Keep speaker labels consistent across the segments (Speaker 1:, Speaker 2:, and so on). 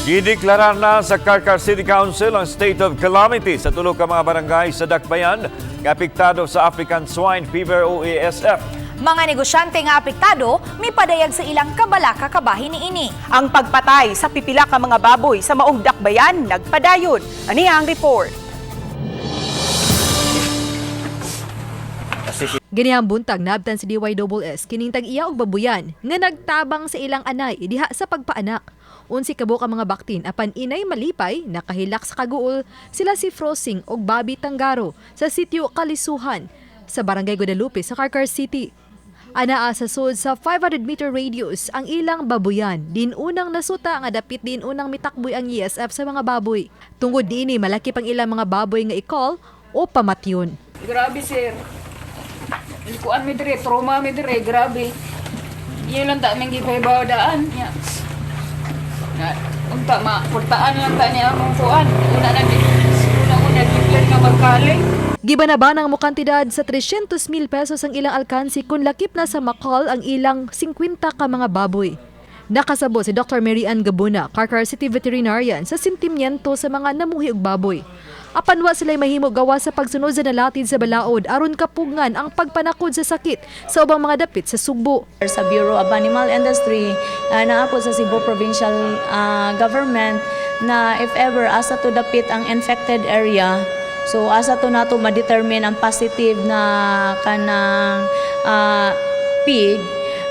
Speaker 1: Gideklarar na sa Carcar City Council ang state of calamity sa tulo ka mga barangay sa Dakbayan nga apektado sa African Swine Fever o ASF.
Speaker 2: Mga negosyante nga apektado, mipadayag sa ilang kabalaka kabahin niini.
Speaker 3: Ang pagpatay sa pipila ka mga baboy sa maong Dakbayan nagpadayon. Ani ang report.
Speaker 4: Ganihang buntag naabtan si DYSS kining tag-iya og babuyan nga nagtabang sa ilang anay diha sa pagpaanak. 11 ka buok ang mga baktin apan inay malipay, nakahilak sa kaguol sila si Frosing og Bobby Tangaro sa sitio Kalisuhan sa Barangay Guadalupe sa Carcar City. Anaa sa sud sa 500 meter radius ang ilang babuyan. Din unang nasuta nga dapit din unang mitakboy ang ESF sa mga baboy. Tungod niini, malaki pang ilang mga baboy nga i-cull o pamatyon.
Speaker 5: Grabe, sir. Kuan mi dire, trauma mi dire, grabe. Iyon lang ta aming gipahibaw daan. Ya. Na, unta ma, purtaan lang ta niya among kuan. Una na una una declare nga magkaling.
Speaker 4: Gibanaba ng mukantidad sa 300 mil pesos ang ilang alkansi kung lakip na sa ma-cull ang ilang 50 ka mga baboy. Nakasabot si Dr. Mary Ann Gabuna, Carcar City Veterinarian, sa sentimiento sa mga namuhi og baboy. Apan wa sila'y mahimo gawa sa pagsunod sa nalatid sa balaod aron kapugngan ang pagpanakod sa sakit sa ubang mga dapit sa Sugbo.
Speaker 6: Sa Bureau of Animal Industry, naa po sa Cebu Provincial Government na if ever asa to dapit ang infected area, so asa to nato ma-determine ang positive na kanang pig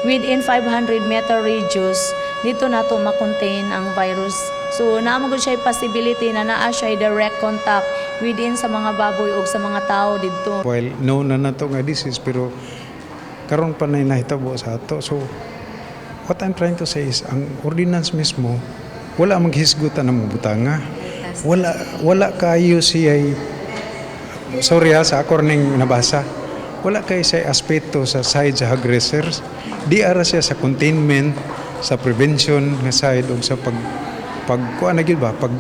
Speaker 6: within 500 meter radius dito nato ma-contain ang virus. So naa man gud siya possibility na naa siya direct contact within sa mga baboy ug sa mga tao didto.
Speaker 7: While known na nato nga disease, pero karon pa na nahitabo sa ato. So what I'm trying to say is ang ordinance mismo wala maghisgutan ng mga butanga. Wala kayo siya, sorry ha, sa ako ning nabasa. Wala kay sa aspeto sa side sa hog raisers. Di ara siya sa containment, sa prevention nga side ug sa pag pag kuan na gyud ba, pag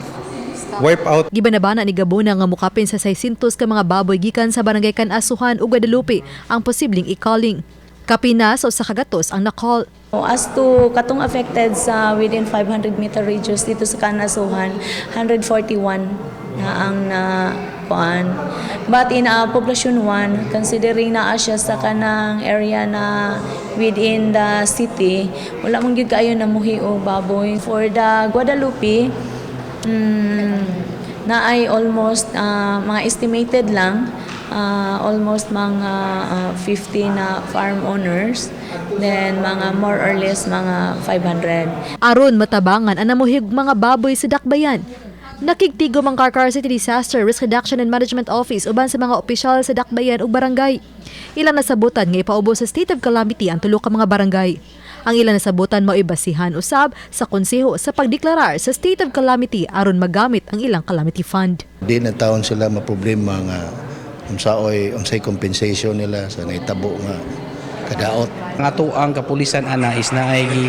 Speaker 7: wipe out.
Speaker 4: Gibanabana ni Gabuna nga mukapin sa 600 ka mga baboy gikan sa barangay Kanasuhan ug Guadalupe ang posibleng i-culling. Kapina sa usa ka gatos ang na-cull.
Speaker 6: As to katong affected sa within 500 meter radius dito sa Kanasuhan, 141 na ang na kuan. But in Poblacion 1, considering naa siya sa kanang area na within the city, wala man gyud kaayo namuhi og baboy. For the Guadalupe, naay almost mga estimated lang almost mga 50 na farm owners, then mga more or less mga 500.
Speaker 4: Aron matabangan ang namuhig mga baboy sa Dakbayan, nakigtigom ang Carcar City Disaster Risk Reduction and Management Office uban sa mga opisyal sa Dakbayan ug barangay. Ilang nasabutan nga ipaubos sa state of calamity ang tulo ka mga barangay. Ang ilang nasabutan mao basihan usab sa konseho sa pagdeklarar sa state of calamity aron magamit ang ilang calamity fund.
Speaker 8: Di na taon sila maproblema nga unsaoy unsay compensation nila sa nahitabo nga kadaot.
Speaker 9: Ang ato ang kapulisan ana is naay gi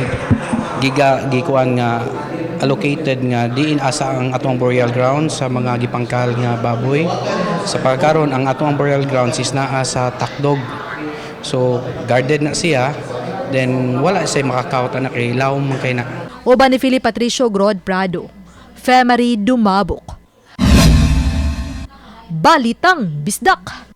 Speaker 9: giga gikuan nga allocated nga diin asa ang atong burial ground sa mga gipangkal nga baboy. Sa pagkaron, ang atong burial grounds is naa sa Takdog. So guarded na siya, then wala siya makakawat ana kay lawom man kay na.
Speaker 4: Uban ni Philip Patricio Grod Prado, Femery Dumabok. Balitang Bisdak!